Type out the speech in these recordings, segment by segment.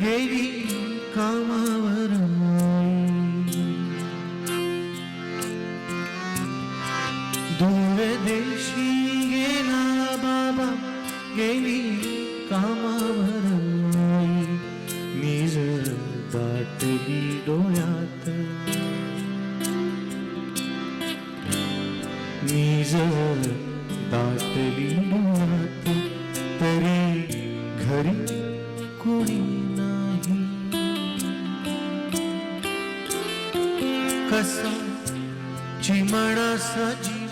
गेली कामावर आई. दूरदेशी गेला बाबा, गेली कामावर आई. नीज दाटली डोळ्यात, नीज दाटली डोळ्यात, तरी घरी कोणी नाही. कसा चिमणासा जीव,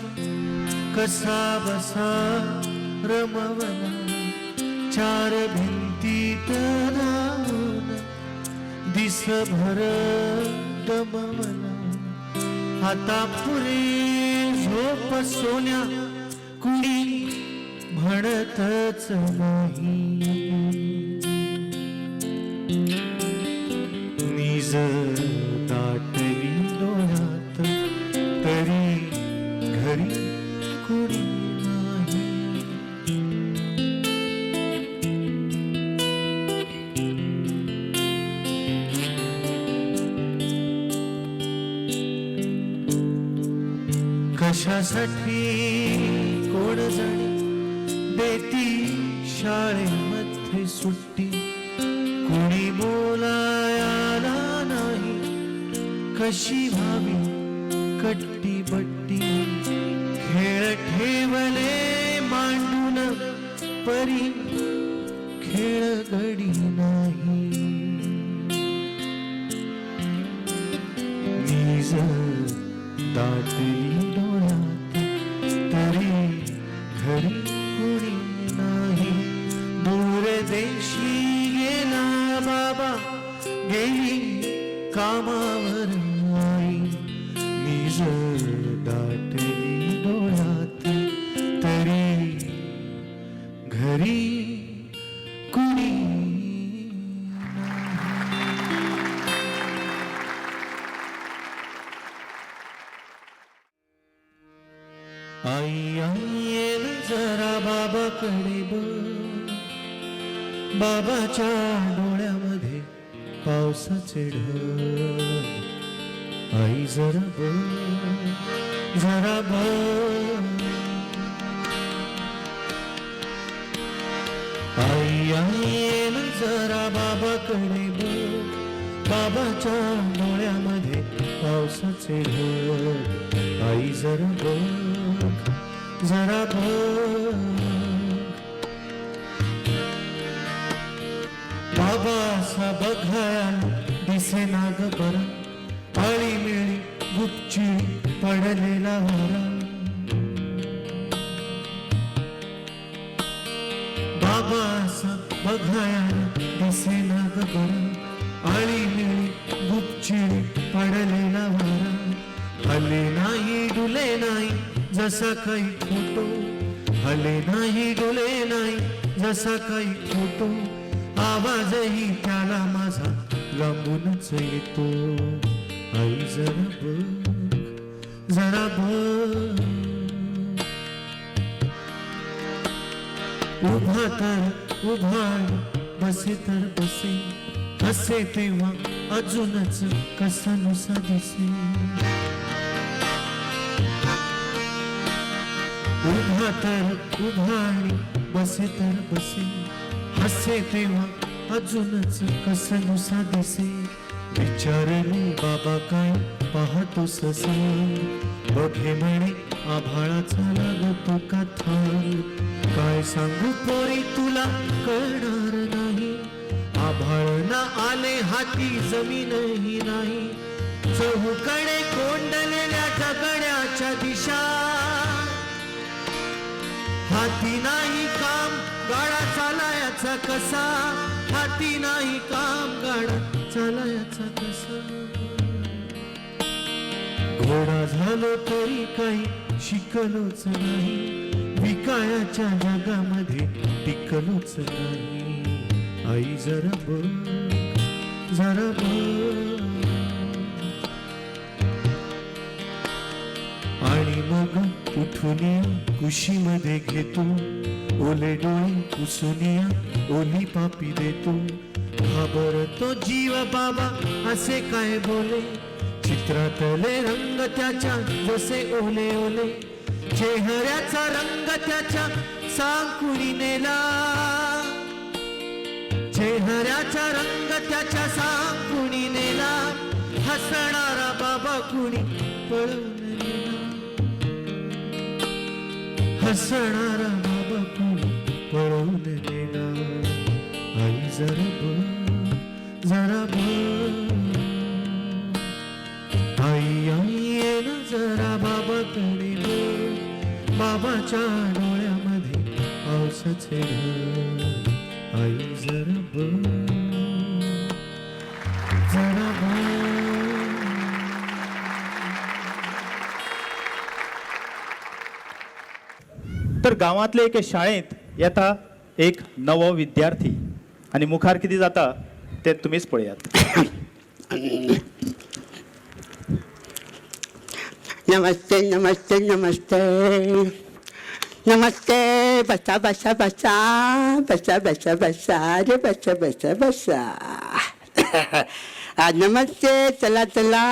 कसा बसा रमवला, चार भिंतीत राहून दिसभर दमवला. आता पुरे झोप सोन्या, कुणी म्हणतच नाही. नीज दाटली डोळ्यात, तरी घरी कोणी नाही. कशासाठी कोण जाणे देती शाळेमध्ये सुट्टी, कुणी बोलायला नाही, कशी व्हावी कट्टी बट्टी. खेळ ठेवले मांडून परी, खेळ घडी नाही. नीज दाटली डोळ्यात, तरी घरी कोणी नाही. दूरदेशी गेला बाबा, गेली कामावर आई. नीज दाटली डोळ्यात, तरी घरी कुणी नाही. आई आई येल जरा बाबाकडे बघ, बाबाच्या डोळ्यामध्ये पावसाचे ढग. आई जरा बघ, जरा बघ. आई आई येल जरा बाबाकडे बघ, बाबाच्या डोळ्यामध्ये पावसाचे ढग. आई जरा बघ, जरा बघ. बाबा असा बघायला दिसेना ग बरा, आळी मिळी गुपची पडलेला वारा. बाबा असा बघायला दिसेना ग बरा, आळी मिळी गुपची पडलेला वारा. हले नाही डुले नाही जसा काही फोटो, हले नाही डुले नाही जसा काही फोटो, आवाजही त्याला माझा लांबूनच येतो. आई जरा बघ, जरा बघ. उभा तर उभा, बसे तर बसे, हसे तेव्हा अजूनच कसा नुसा दिसे. उभा तर उभा आणि बसे तर बसे, हसे तेव्हा अजूनच कसा नुसा दिसे. विचारले बाबा काय पाहतो ससा, बघे म्हणे आभाळाचा लागतो का थांग. काय सांगू पोरी तुला कळणार नाही, आभाळ ना आले हाती जमीनही नाही. चहूकडे कोंडलेल्या ढगड्याच्या दिशा, हाती नाही काम गाडा चालायचा कसा, हाती नाही काम गाडा चालायचा कसा. घोडा झालो तरी काही शिकलोच नाही, विकायाच्या जगामध्ये टिकलोच नाही. आई जरा बघ, जरा बघ. आणि मग उठून कुशीमध्ये घेतो, ओले डोळे पुसुनिया ओली पापी देतो. घाबरतो जीव बाबा असे काय बोले, चित्रातले रंग त्याच्या जसे ओले ओले, चेहऱ्याचा रंग त्याच्या सांग कुणी नेला, चेहऱ्याचा रंग त्याच्या सांग कुणी नेला, हसणारा बाबा कुणी पळून नेला, हसणारा बाबा कुणी पळून नेला. आई जरा बघ, जरा बघ, आई आई ये ना जरा बाबाकडे बघ, बाबाच्या डोळ्यामध्ये पावसाचे ढग. आई जरा बघ, जरा बघ. तर गांवांतले एके शाळेंत येता एक नवो विद्यार्थी आनी मुखार कितें जाता तें तुमीच पळयात. नमस्ते नमस्ते नमस्ते नमस्ते. बसा बसा बसा बसा बसा बसा रे बसा बसा बसा. नमस्ते. चला चला,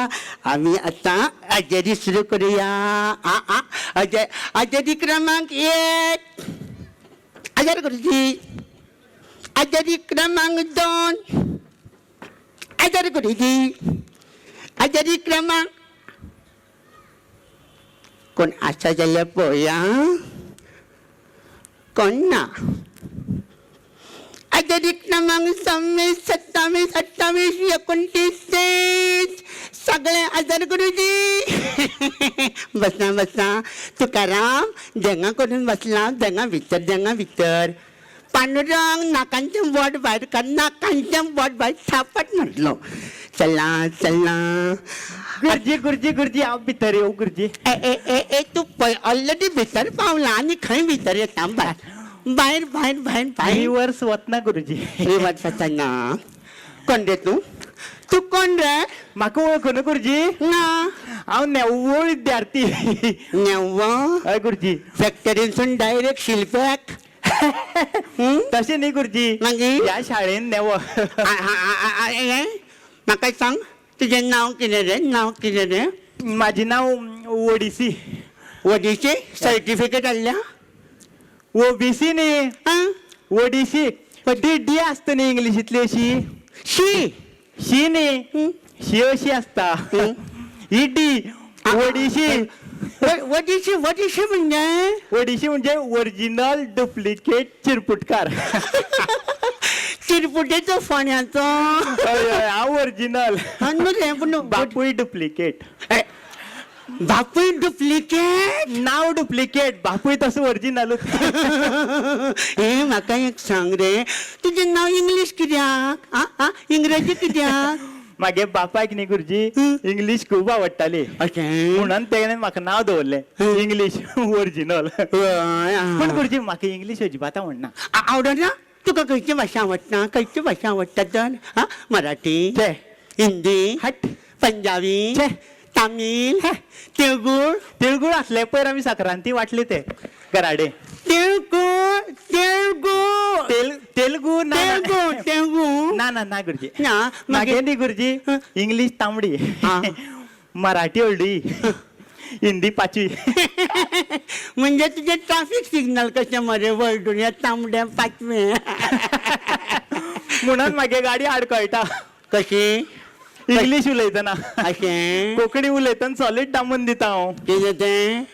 आम्ही आता हजेरी सुरू करूया. आ आ हजे हजेरी क्रमांक 1 हजर गुरुजी. हजेरी क्रमांक 2 हजर गुरुजी. हजेरी क्रमांक कोण आसा जाल्यार पळोवया. कोण ना. हजेरी क्रमांक 26 27 28 29 30 सगळे हजर गुरुजी. बसा बसा. तुकाराम देंगा करून बसला. देंगा भितर, देंगा भितर. पांडुरंग नाकांचें बोट भायर काड, नाकांचें बोट भायर थापट म्हटलो. चला चला. गुरुजी गुरुजी गुरुजी, हांव भितर येवं गुरुजी? ए ए ए ए, तूं पळय ऑलरेडी भितर पावला आनी खंय भितर येता? भायर भायर भायर भायर भायर. रिवर्स वतना गुरुजी. रिवर्स वचना. कोण रे तूं? तूं कोण रे? म्हाका वळखना गुरुजी? ना. हांव नेवो विद्यार्थी. नेव्व? हय गुरुजी. फॅक्टरीनसून डायरेक्ट शिल्प्याक. तशें न्ही गुरुजी. मागीर? ह्या शाळेन नेवो. म्हाका सांग, तुजें नांव कितें रे? नांव कितें रे? म्हाजें नांव ओडिसी. वडीचे सर्टिफिकेट हाडल्या? ओबीसी न्ही. आं. ओडिसी, डी डी आसता न्ही इंग्लिशींतली अशी. शी. शी न्ही, शी अशी आसता ही डी. ओडिशी. वडीशी वडीशी म्हणजे? ओडिशी म्हणजे ओरिजिनल डुप्लिकेट चिरपुटकार. चिरपुटेचो फोण्याचो. हय हय, हांव ओरिजिनल. न्हू रे, पूण बापूय डुप्लिकेट. ए, बापूय डुप्लिकेट? नाव डुप्लिकेट, बापूय तसो ओरिजिनल. हे म्हाका एक सांग रे, तुजें नांव इंग्लीश कित्याक? आं आं, इंग्रजी कित्याक? मागे बापायक न्ही गुरुजी, इंग्लीश खूब आवडटाली. अशें? म्हणून तेणें म्हाका नांव दवरलें इंग्लीश ओरिजिनल. हय, आं. पूण गुरुजी, म्हाका इंग्लीश अजिबात आवडना. आवडना? तुका खंयची भाशा आवडटा? खंयची भाशा आवडटा तर? आं, मराठी? छे. हिंदी? हट. पंजाबी? छे. तामील? तेळगूळ? तिळगुळ आसले पयर आमी सक्रांती वाटले ते गराडे. तेळगूळ तेळगूळ. तेल तेलगू ना. तेळगू तेळगू. ना ना ना गुरुजी. ना. मागे मागीर? न्ही गुरुजी, इंग्लीश तांबडी, आं. मराठी हळदी, हिंदी पाचवी. म्हणजे तुजें ट्राफीक सिग्नल कशें मरे, वळडुण्या तांबड्या पाचवें. म्हणून मागे गाडी आडकळटा. कशी? इंग्लीश उलयतना. अशें? कोंकणी उलयतना सॉलीड दामून दिता हांव. कितें तें?